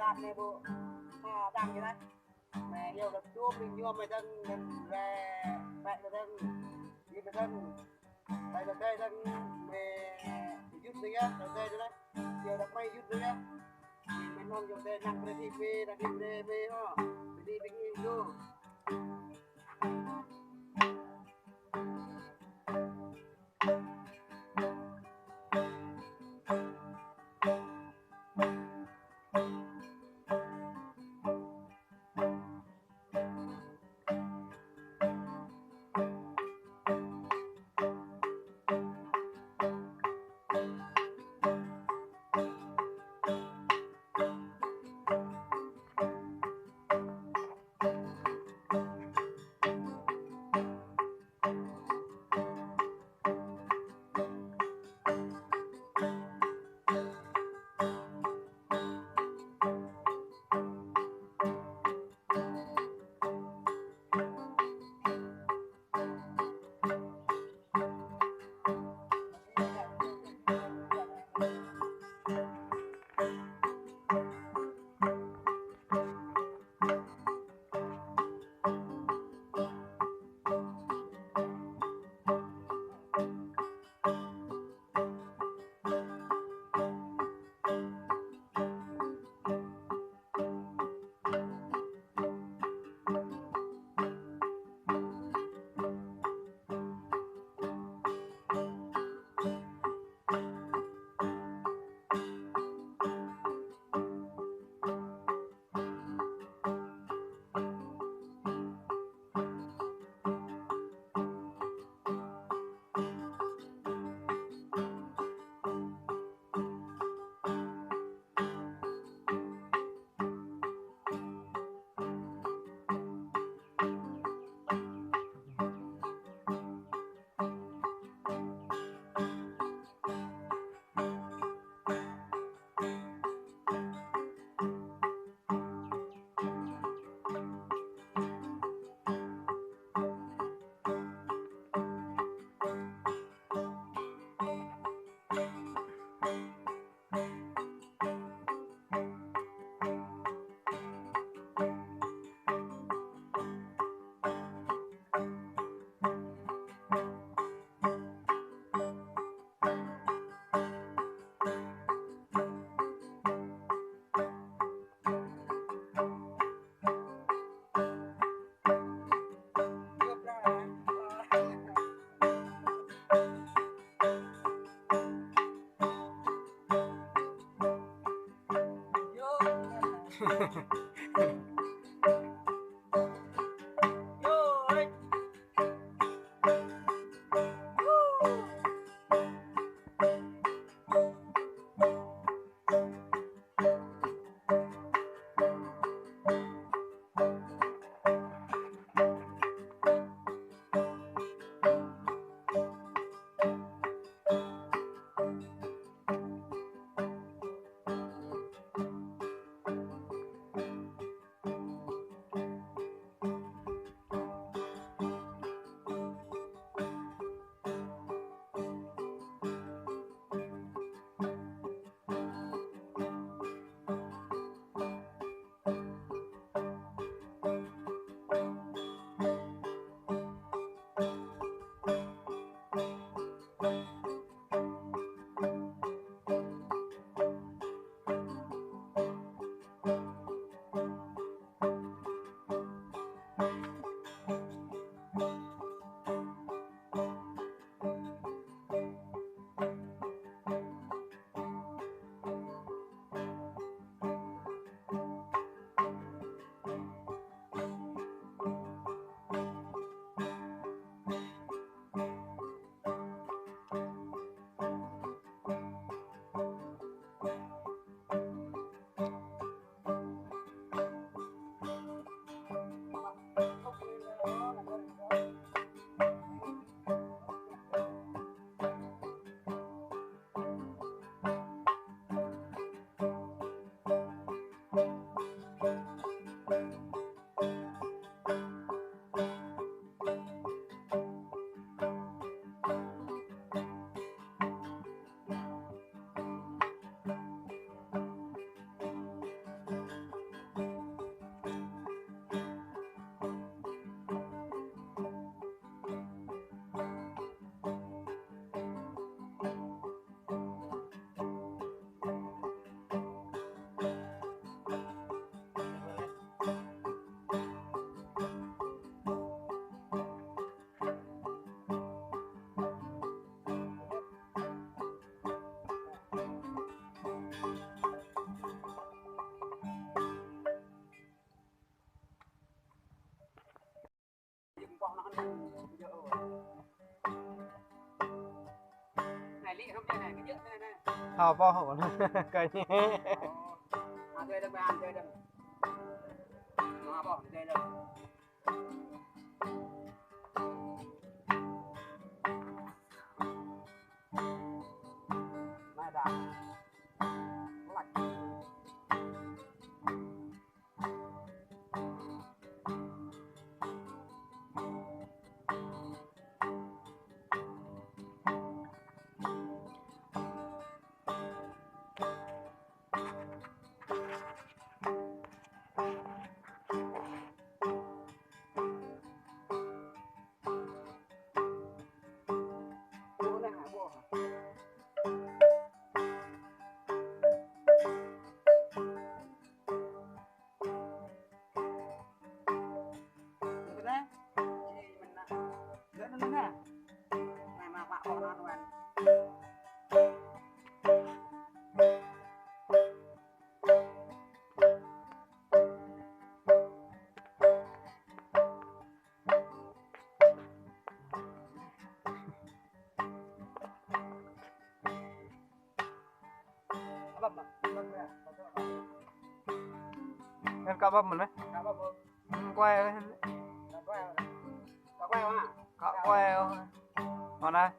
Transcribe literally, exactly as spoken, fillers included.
Đăp anai ƀu, ha, đang kơ anai. Anai, yua kơ tuôm ƀing ñu mơi dơ̆ng, anŭn rai, ƀai kơ dơ̆ng, ñu kơ dơ̆ng, ƀai kơ dơ̆ng, mơi yŭt dơ̆ng yơh, kơ dơ̆ng anai. Yua đăp mơi yŭt dơ̆ng yơh. Mơi anŭn yua dơ̆ng năng brơi thĭ mơi, năng thĭ mơi, mơi hŏ. Bơni ƀing ih lu. Này, lí không đây này, cái dĩa này này. Hao pô hao pô. Cái nhé. Ơ. À, đây đây, à, đây đây. Nó pô, đây đây. Mai dah. Lăk. Em cắp bắp mình đấy. Quay. Cắp quay. Mà này.